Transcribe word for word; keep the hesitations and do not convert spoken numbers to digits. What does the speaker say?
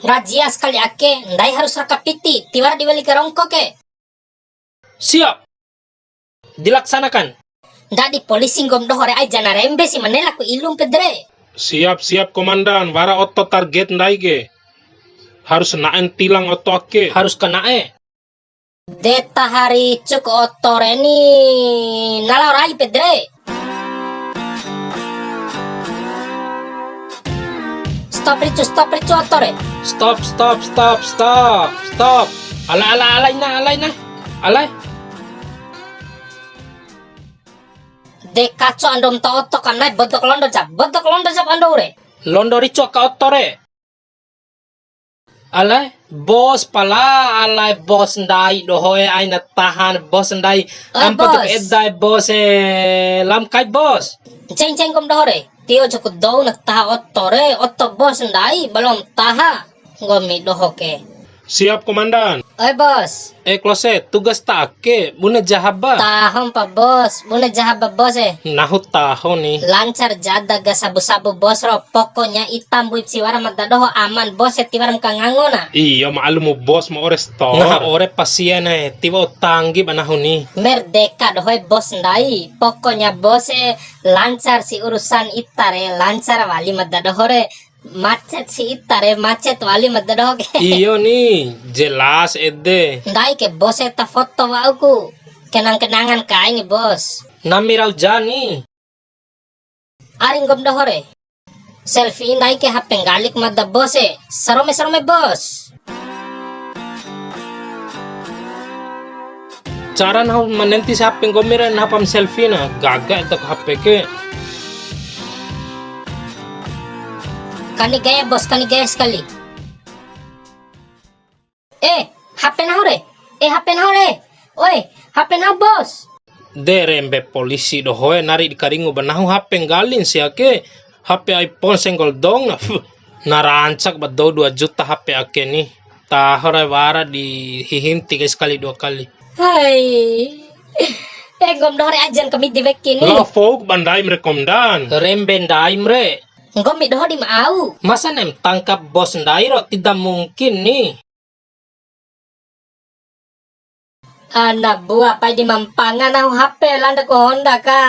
Razia sekali ake, ndai harus raka piti, tiwara di weli karongko ke. Siap. Dilaksanakan. Ndadi polisi nggomi doho re ai, jana rembe si ma ne'e laku ilum pede re. Siap, siap, Komandan. Wara oto target ndai ke. Harus na'en tilang oto ake. Harus kana'e. De taha ricu oto re ni, na lao rai pede re. Stop ricu, stop ricu oto re. Stop, stop, stop, stop, stop. Ala, ala, ala ina, ala ina. Ala. De kaco ando ma ta oto ka na'e, bodok londo jap, bodok londo jap ando re. Londo ricu aka oto re. Alae, bos pala, alae bos ndai dohoe, aina tahan bos ndai. Oi, ampo tuk bos. Edae bos e, lam kai bos. Nceng-nceng kom doho re, tio joku dou na taha oto re, oto bos ndai, belum taha. Nggomi doho ke. Siap, Komandan. Oi, bos. E, Kloset, tugas ta ake, bune jaha ba? Taho mpa, bos, bune jaha ba, bos e. Nahu taho ni. Lancar jada ga sabu-sabu, bos ro. Pokoknya ita mbuip si wara mada doho aman, bos e, tiwara ma kangango na. Iyo, ma'alumu, bos, ma ore stor. Ngaha ore pasien e, tiwa'u tanggi ba nahu ni. Merdeka doho e, bos ndai. Pokoknya, bos e, lancar si urusan ita re, lancar wali mada doho re. Macet si ita re, macet wali mada doho ke. Iyo ni, jelas ede. Ndai ke bos e, ta foto wa'uku. Kenang-kenangan kai ni, bos. Nami rau jani. Ari nggomi doho re. Selfie ndai ke H P nggaliku mada bos e. Sarome-sarome bos. Cara nahu ma nenti si H P nggomi re, nahu pa ma selfie na, gaga edaku H P ke. Kani gaya, bos, kani gaya sekali. Eh, H P nahu re. Eh, H P nahu re. Oi, H P nahu, bos. De rembe polisi dohoe, nari di karingu ba nahu H P nggalin sia ke. H P iPhone senggol dong na. Fuh, na rancak ba dou dua juta H P ake ni. Taho ra wara di hihinti kai sekali dua kali. Hai. Eh, nggomi doho re, ajan kami di weki ni. Lao fouk ba ndaim re, Komandan. Rembe ndaim re. Nggomi doho di ma au. Masa ne'em tangkap bos ndai ro, tidak mungkin ni. Ana bua, pai di ma mpanga nahu H P landa ku Honda ka.